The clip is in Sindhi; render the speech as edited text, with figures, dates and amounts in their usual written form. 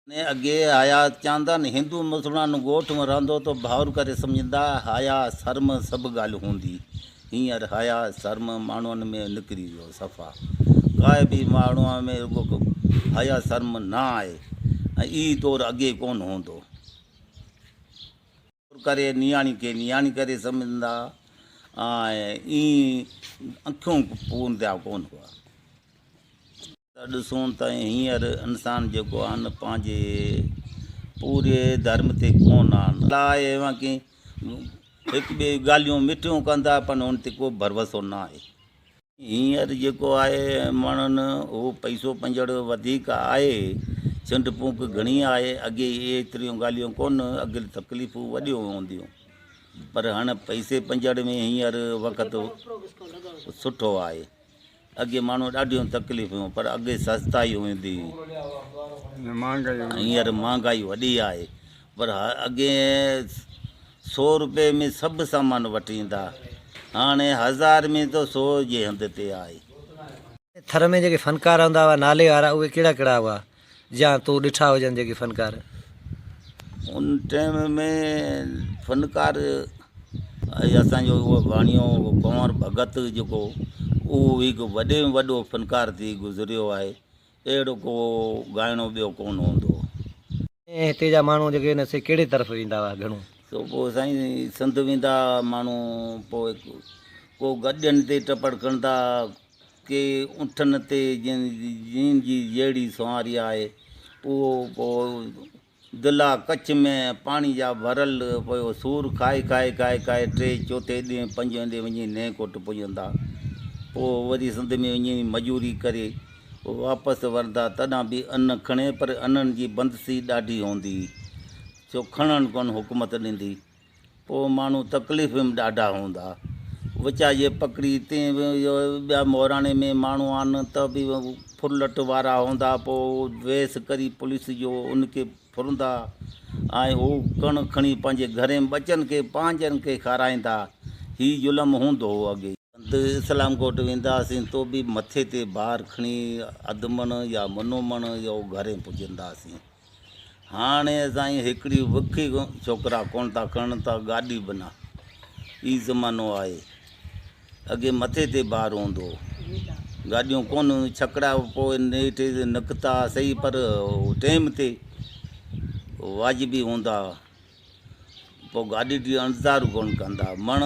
اڳي حيا چاندن هندو مسلمان ڳوٺ ۾ رهندو ته ڀائر ڪري سمجهندا حيا شرم سڀ ڳالهيون هوندي هينئر حيا شرم ماڻهن ۾ نڪري ويو صفا ڪائي به ماڻهو ۾ رڳو حيا شرم نه آهي ۽ اي دور اڳي ڪونه هوندو. ڪري نياڻي کي نياڻي ڪري سمجهندا ۽ ائين اکيون پورندا ڪونه هئا. ته ڏسون ته هينئر انسان جيڪو آهن پنهنجي پوري ڌرم تي ڪونه آهن. لاء ايوان ڪي هڪ ٻئي ڳالهيون مٺيون ڪندا پر ان تي ڪو ڀروسو نه آهي. هينئر جيڪو آهي ماڻهن اهو پئسو پنجڙ وڌيڪ آهي، ڇنڊ ڦونڪ گهڻي آهي، اڳي ايتريون ڳالهيون ڪونه، اڳي تڪليفون وڏيون هونديون پر هاڻ پئسي پنجڙ ۾ هينئر وقت سٺو آهي، اڳي ماڻهو ڏاڍيون تڪليفون پر اڳي سستائي هوندي هئي، هينئر مهانگائي وڏي آهي. پر اڳي سو روپئي ۾ سڀ سامان وٺي ايندا هاڻي هزار ۾ ته سو جي هنڌ تي آهي. ٿر ۾ جيڪي فنڪار هوندا هئا نالي وارا اهي ڪهڙا ڪهڙا هئا يا تو ڏٺا هجن جيڪي فنڪار. ان ٽيم ۾ فنڪار اسان جو اهو واڻيو ڪنور ڀڳت جيڪو اهو هڪ وڏي ۾ وڏو فنڪار ٿي گذريو آهي اهڙو ڪو ڳائڻو ٻيو ڪونه هوندو هو. ۽ هتي جا ماڻهو جيڪي آهن سي ڪهڙي طرف ويندا هئا گهڻو؟ سو پوء سائين سنڌ ويندا هئا ماڻهو پوء ڪو گڏين تي ٽپڙ کڻندا ڪي اٺن تي جن جي جهڙي سنواري آهي اهو پوء دلا ڪڇ ۾ پاڻي جا ڀرل پيو سور کائي کائي کائي کائي ٽي چوٿين ڏينهن پنجين ڏينهن وڃي نئين ڪوٽ پڄندا. پوء وري سنڌ ۾ وڃي مزوري ڪري واپس ورندا تڏهن به ان کڻي پر انن جي بندسي ڏاڍي هوندي هئي سو کڻڻ ڪونه حڪومت ڏيندي. پوء ماڻهو تڪليف ۾ ڏاڍا هوندا. وچائيء پڪڙي تين ٻيا موراڻي ۾ ماڻهو آن ته به ڦرلٽ وارا هوندا. پوء ويس ڪري پوليس جو ان کي ڦرندا ۽ هو ڪڻ کڻي پنهنجي گهرين ٻچن کي پنهنجن کي کارائيندا. هي ظلم هوندو هو اڳي. ته اسلام ڪوٽ وينداسين تو به مٿي تي بار کڻي اڌ مڻ يا منو مڻ يو گهرين پڄنداسين. هاڻي سائين هڪڙي وک ڇوڪرا ڪونه ٿا کڻن ته گاڏي به نه. هي زمانو آهي. اڳي مٿي تي بار هوندو هو. گاڏيون ڪونه هيون ڇڪڙا پوء نيٺ نڪتا سهي پر ٽيم تي واجبي هوندا. پوء گاڏي جو انتظار ڪونه ڪندا. مڻ.